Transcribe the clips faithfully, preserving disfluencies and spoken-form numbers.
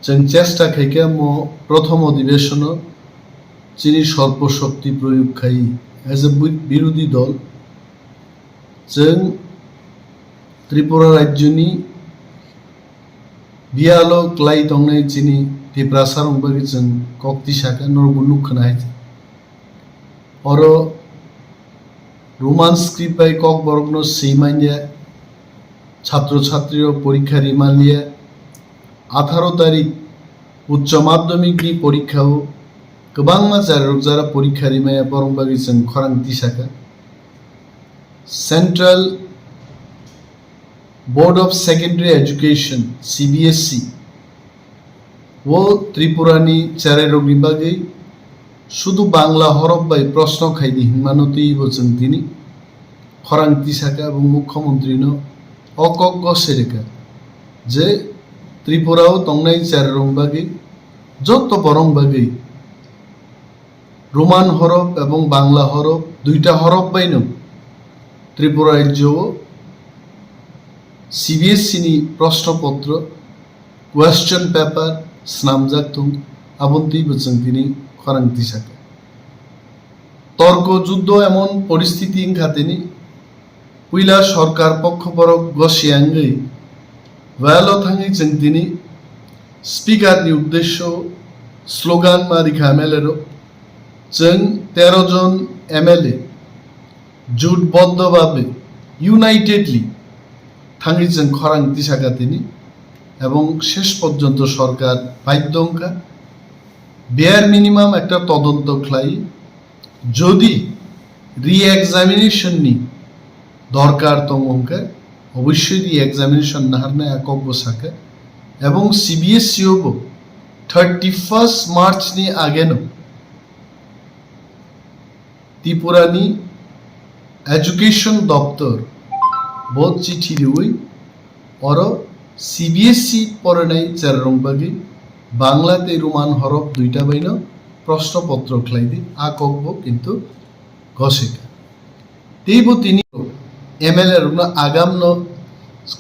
Chwng chesta khaikha mo prothom odibeshono chini sorbo shokti proyog khai as a bi-, birodhi dol. Chwng Tripura rajyoni biyalo klai tongnai chini Tiprasa rok bagwi chwng kok tisakha, norokbo nukha nai. Oro Roman script bai kokborokno swi manya, chhatro chhatrirok porikha ri manliya. Atharo tarik Uccho Madhyamikni porikha o kwbangma charwrok jara porikha ri maya, borok bagwi chwng khorang tisakha. Central Board of Secondary Education, C B S E, o Tripurani cherairokni bagwi sudu Bangla horop bai proshno khaidi hinmano twibo chwng tini khorang tisakha, abo Mukhyamantri no o kok gose rwkha je Tripura o tongnai cherairokni bagwi, jotto borok bagwi Roman horop ebong Bangla horop, duita horop baino Tripura rajyo o C B S E ni proshno potro, question paper snamjak thung, aboni twibo chwng tini khorang tisakha. Torko juddo emon poristiti wngkha tini, puila sorkar pokho borok gosi wngwi well o thangwi chwng tini speaker ni uddesyo slogan ma rikha M L A rok. Chwng tero jon M L A jotboddo bhabe, unitedly thangwi chwng khorang tisakha tini, ebong shesh porjonto sorkar baiddo wngkha bare minimum ekta todonto khlai, jodi re-examination ni dorkar tongo hwnkhe obossoi re-examination naharnai a kokbo sakha, ebong C B S E o bo thirty first March ni ageno Tripura ni Education Doptor bo chithi riwi oro C B S E porinai cherairok bagwi Bangla tei Roman horop duita baino proshno potro khlai di, a kokbo kintu gosika. Teibo tini M L A rokno agamno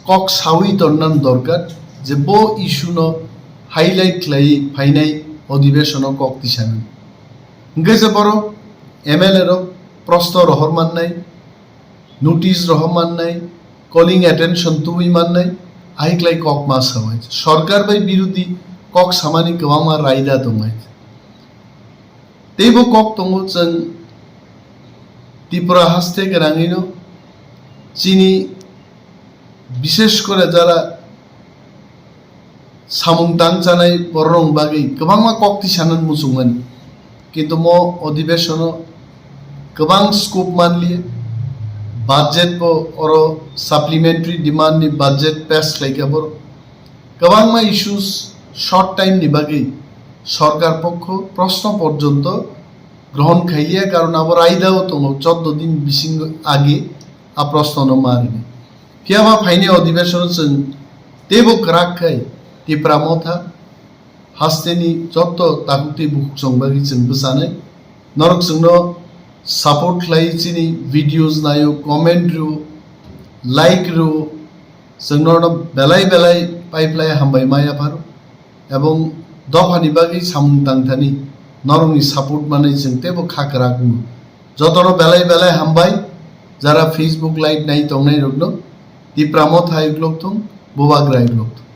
kok sawi tonnan dorkar je bo issue no highlight khlai phainai odibeshono kok tisanani. Hwnkhe je borok M L A rok proshno rohor mannai, notice rohor mannai, calling attention tubui mannai, ahiklai kok ma sawai. Sorkar bai birodhi kok samani kwbangma raida tongnai. Teibo kok tongo chwng Tripura haste gwnangwino chini bishesh kore jara samung tang chanai bororok bagwi kwbangma kok tisanani muchungmani. Kintu mo odibeshono kwbang scope manliya, budget bo oro supplementary demand ni budget pass khlaikha borok. Kwbangma issues short time ni bagwi sorkar pokho proshno porjonto grohon khailiya, karon abo raida o tongo choddo din bisingo age a proshno no ma rwnai. Phiya ba phainai odibeshono chwng teibo kwrak khai Tipra Motha hasteni jotto takhuk tei bukhuk chwng bagwi chwng bwchanai. Norok chwngno support khlai, chini videos naio, comment rw, like rw, chwng norokno belai belai pipeline hambai ma yapharo. Ebong dophani bagwi samung tangthani norokni support manwi chwng teibo kha kwrak wngo. Jotono belai belai hambai, jara Facebook live nai tongnai rokno Tipra Motha hai uklok thung, Bubagra hai uklok thung.